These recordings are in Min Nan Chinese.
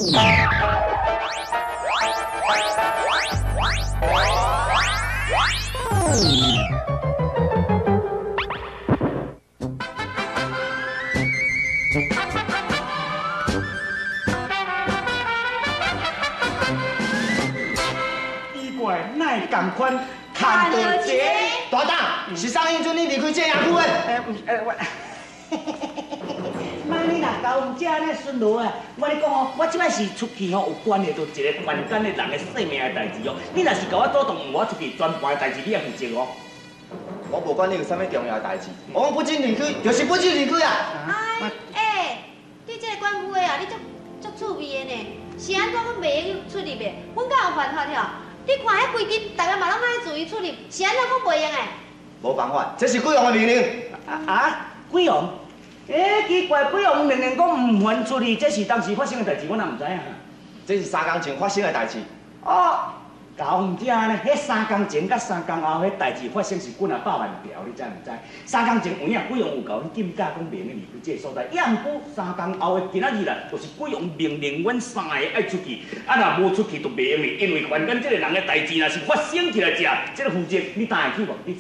奇怪，哪会仝款？看到这大胆，是啥允准你离开这野区的？欸，毋是，欸，我。妈，你若教阮遮咧巡逻啊，我咧讲哦，我这摆是出去吼，有关系到一个凡间的人的性命的代志哦。你若是共我主动，毋我出去，全盘的代志你也负责哦。我无管你有啥物重要的代志，我讲不准离开，就是不准离开啊！哎，欸，你这个管区的啊，你足足趣味的呢，是按怎阮袂用出入的？阮敢有犯法吼？你看彼规间，大家嘛拢爱自由出入，是按怎讲袂用的？无办法，这是鬼王的命令。啊？鬼王？欸，奇怪，鬼王命令讲毋允出去，这是当时发生的代志，我哪毋知影？这是3工前发生的代志。哦，搞毋正呢，彼3工前佮3工后，彼代志发生是几若百万条，你知毋知？3工前有影鬼王有共阮禁驾讲袂用离开这个所在，也毋过3工后的今仔日啦，就是鬼王命令阮三个爱出去，啊若无出去就袂用哩，因为凡间这个人的代志若是发生起来食，这个负责你当会去无？你，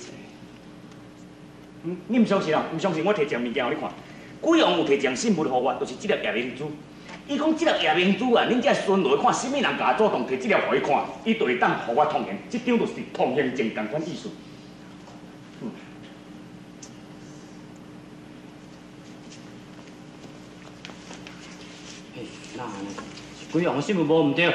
你毋相信哦？毋相信我摕一样物件予你看。鬼王有摕一样信物予我，就是这粒夜明珠。伊讲这粒夜明珠啊，恁这巡逻看啥物人共主动摕这粒予伊看，伊就会当予我通行。这张就是通行证仝款意思。嘿，哪按呢？是鬼王的信物无毋对。欸，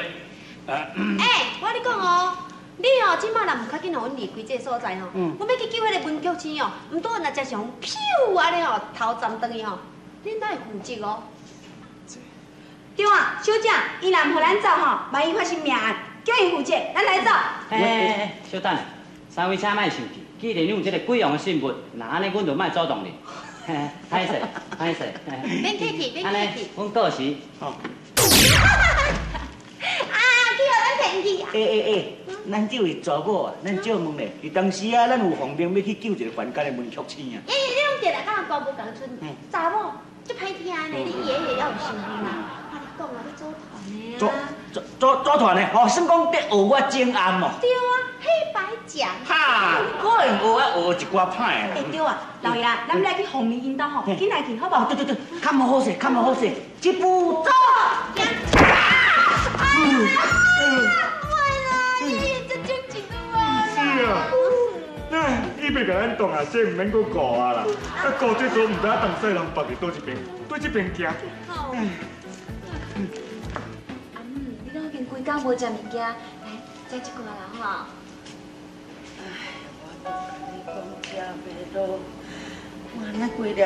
我跟你讲哦，你哦，这摆若毋较紧予阮离开这个所在吼，阮欲去救彼个文曲星哦，毋拄若食上飘按呢吼，头斩断去吼，恁哪会负责哦？对啊，小姐，伊若毋予咱走吼，万一发生命案，叫伊负责，咱来走。欸，小等下，三位请莫生气，既然你有这个鬼王的信物，那按呢，阮就莫阻挡你。歹势，歹势。免客气，免客气。阮告辞。好。啊，去予咱骗去啊！欸，咱这位查某啊，咱借问咧，伫当时啊，咱有奉命欲去救一个凡间的文曲星啊。欸，你拢对啦，敢若歌无仝賰查某足歹听呢，你爷爷要有身份啦。我咧讲啊，你组团的啊。组团的，吼，算讲得学我整暗哦。对啊，黑白讲。哈，可能学我学一寡歹的。欸，对啊，老爷，咱来去凤鸣因兜吼，紧来去好无？对对对，较无好势，较无好势，这步走。哎呀，爷爷这真一句啊！是啊，那伊袂共咱挡啊，这毋免阁顾啊啦。啊，顾这阵毋知影东西南北伫佗一边，对这边行。阿姆，你拢已经规工无食物件，来食一寡啦吼。哎，我都共你讲，食袂落，我按呢规粒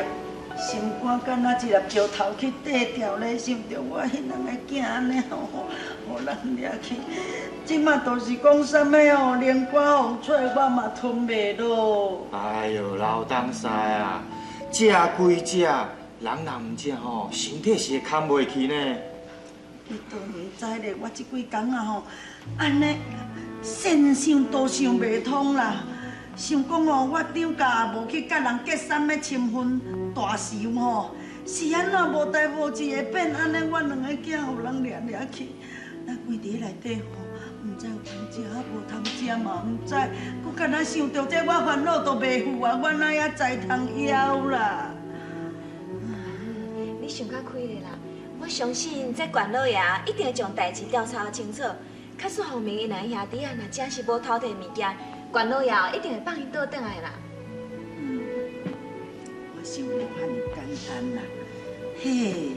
心肝敢若一粒石头去缀掉咧，想著我彼两个囝按呢吼，予人掠去，这马就是讲啥物哦，连肝予揣我嘛吞袂落。哎哟，老东西啊，食归食，人若毋食吼，身体是会扛袂去呢。你都毋知咧，我这几工啊吼，按呢肾想都想袂通啦。想讲哦，我长假也无去佮人结啥物亲份大仇吼，是按怎无代无志会变按呢？我两个囝予人掠掠去，咱规伫内底吼，毋知有通食啊无通食嘛，毋知，阁敢若想著这，我烦恼都袂赴啊，我哪会知通枵啦？你想较开咧啦，我相信这管老爷一定会将代志调查清楚。假使凤鸣𪜶两个兄弟啊，若真是无偷摕物件，管老爷一定会放𪜶倒转来啦。我想无遐尔简单啦，嘿，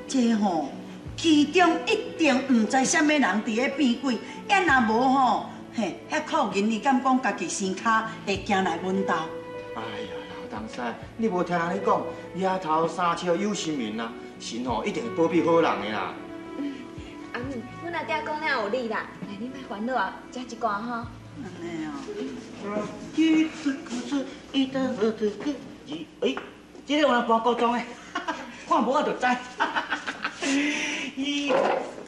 这吼其中一定毋知啥物人伫咧变鬼，也若无吼，嘿，遐苦银伊敢讲家己生跤会行来阮兜？哎呀，老东西，你无听人咧讲，野头三尺有神明啊，神吼一定会保庇好人的啦。阿姆，阮阿爹讲了有理啦，来，你莫烦恼啊，食一寡吼。按呢哦。一一二哎，这个有人搬古装的，看无我就知。伊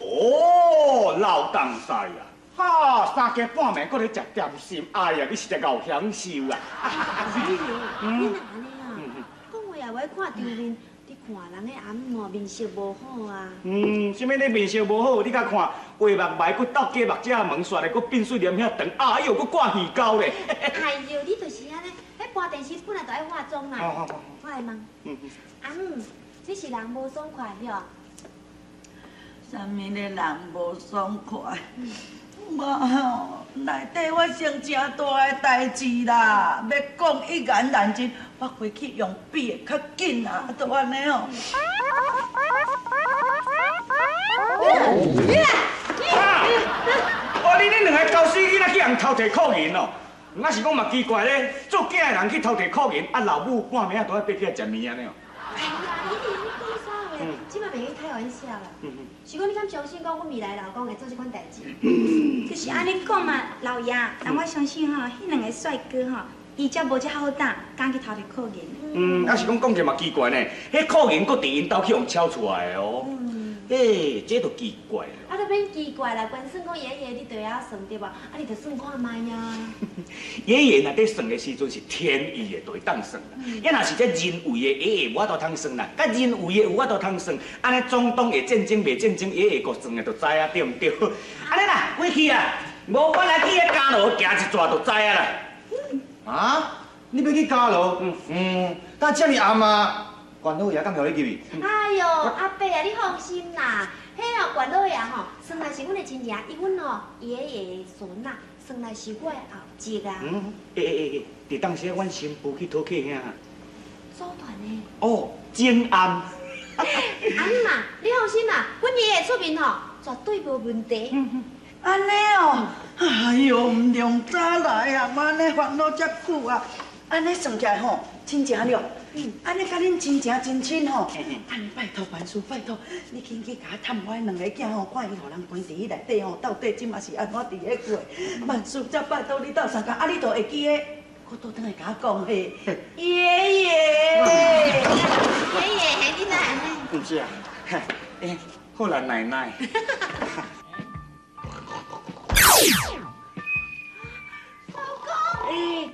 哦，老东西啊，哈，三更半暝阁咧食点心，哎呀，你实在够享受啊！哎呦，你若按呢啊，讲话也袂看场面，伫看人的阿姆吼面色无好啊。嗯，啥物你面色无好？你甲看，画目眉，阁斗鸡目遮毛，煞来阁变水帘遐长，哎呦，阁挂鱼钩咧。哎呦，你就是按呢，彼播电视本来就爱化妆啦。好好好。我来问，阿姆，你是人无爽快了？啥物咧人无爽快？我吼内底发生诚大的代志啦，欲讲一言难尽，我回去用笔的较紧啊，就按呢哦。哦，你恁两个狗死囡仔去共偷提苦银哦？我是讲嘛奇怪咧，做囝的人去偷提苦银，啊老母半暝仔都爱爬起来食面按呢哦。哎呀，你伫咧讲啥话？这马袂去开玩笑啦。是讲你敢相信讲阮未来老公会做这款代志？就是按呢讲嘛，老爷，但我相信吼，彼两个帅哥吼，伊才无遮好胆，敢去偷提苦银。嗯，啊是讲讲起嘛奇怪呢，彼苦银阁伫𪜶兜去予抄出来的哦。欸，这就奇怪了。啊，都免奇怪啦，关算讲爷爷你就会晓算对无？啊，你就算看觅啊。爷爷若伫算的时阵是天意的，就会当算啦。啊，若是这人为的，爷爷无法度通算啦。佮人为的有法度通算，按呢总统会战争袂战争，爷爷阁算的就知啊，对毋对？按呢啦，回去啊，无我来去彼嘉罗行一逝就知啊啦。啊？你欲去嘉罗？嗯，但遮尔暗啊。关老爷敢予你入去？哎哟，阿伯啊，你放心啦，彼哦关老爷吼，算来是阮的亲情，伊阮吼爷爷的孙仔，算来是我的后侄啊。嗯，欸，伫当时阮新妇去讨客遐。组团的。哦，真暗。阿姆啊，你放心啦，阮爷爷出面吼，绝对无问题。按呢哦，哎哟，毋用早来啊，按呢烦恼遮久啊，按呢算起来吼，亲情了。按呢，佮恁亲情真亲吼，按呢拜托凡事拜托，你紧去共我探我彼两个囝吼，看伊予人关伫彼内底吼，到底这马是按怎伫咧过？万事才拜托你斗相共，啊，你就会记得，阁倒转来共我讲嘿，爷爷，爷爷，嘿，你哪按呢？毋是啊，欸，好啦，奶奶。老公。欸。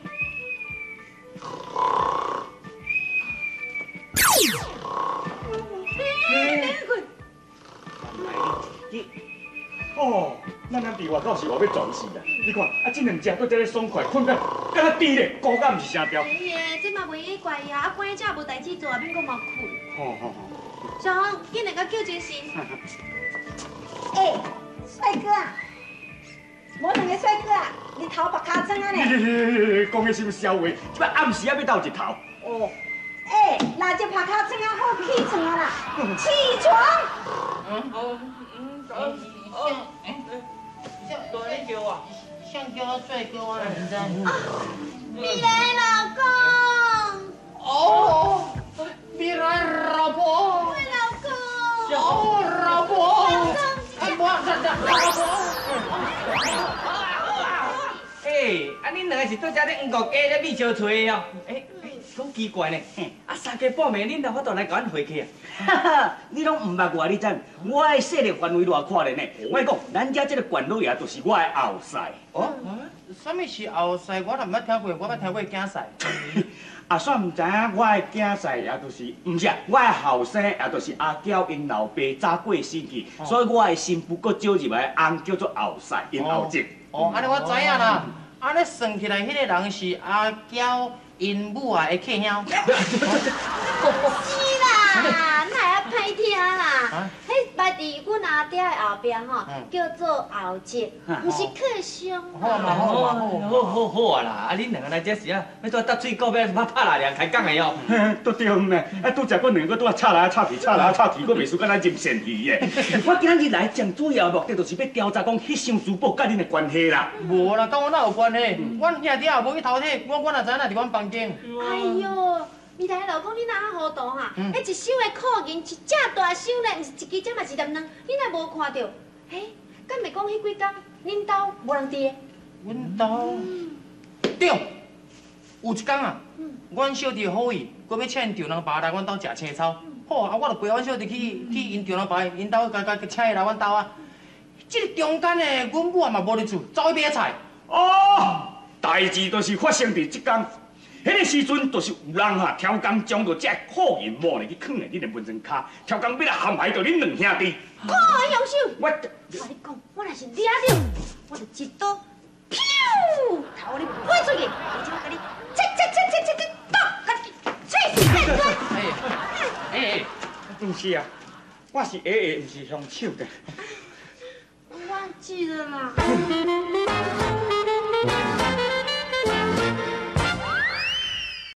哦，咱咱伫外口是话欲撞死啦！你看，啊，这两只阁遮咧爽快，睏甲敢若猪咧，孤甲毋是啥调。哎呀，这嘛袂用怪伊啊，啊，关这无代志做，免阁嘛睏。好好好。小红，紧来共叫精神。欸，帅哥啊，无两个帅哥啊，日头白尻川啊呢。讲的什么笑话？这摆暗时还欲斗日头。哦。欸，那这白尻川啊，好起床啊啦，起床。对，你叫我，像叫我帅哥，我哪知？未来老公。哦，未来老婆。我老公。哦，老婆。哎，我老婆。欸，啊，恁两个是佇遮咧黄国鸡咧秘相揣的哦？欸。讲奇怪呢，啊三更半暝，恁哪法度来共阮会客啊？哈哈，你拢毋捌我，你知？我的势力范围偌阔咧呢？我讲，咱遮这个关老爷就是我的后婿。哦，啥物是后婿？我若毋捌听过，我捌听过囝婿。啊，煞毋知影我的囝婿，也就是，毋是啊，我的后生，也就是阿娇𪜶老爸早过身去，所以我的新妇阁招入来，翁叫做后婿，𪜶后侄。哦，按呢我知影啦。按呢算起来，彼个人是阿娇。𪜶母啊，的客兄。是啦，哪会遐歹听啦？彼摆伫阮阿爹的后壁吼，叫做后侄，毋是客兄。好嘛好嘛好好好啊啦！啊，恁两个来这时啊，欲拄搭水果，欲拍拍拉凉开讲的哦。对对呢，啊，拄食过两个，拄仔吵来吵去，吵来吵去，阁袂输敢若入鳝鱼的。我今日来上主要的目的，就是欲调查讲彼箱珠宝佮恁的关系啦。无啦，佮阮哪有关系？阮兄弟也无去偷摕，我哪知影伫阮房间。哎哟，未来老公，你哪遐糊涂哈？彼一箱的苦银是遮大箱咧，毋是一支，这嘛是粒两，你若无看著？嘿，敢袂讲彼几工恁兜无人伫？阮兜对，有一工啊，阮小弟好意，阁欲请𪜶丈人爸来阮兜食青草。好啊，我就陪阮小弟去𪜶丈人爸𪜶兜，共请伊来阮兜啊。这个中间的，阮母啊嘛无伫厝，走去买菜。哦，代志就是发生伫这工。彼个时阵，就是有人哈，超工將著這苦銀幕呢去囥佇恁的門床跤，超工欲來陷害著恁兩兄弟。看我凶手！我我共你講，我若是掠著，我就一刀，咻，頭予你飛出去，而且我共你切切切切切切，剁，共你碎碎變磚。哎哎，毋是啊，我是下下，毋是凶手的。我忘記了啦。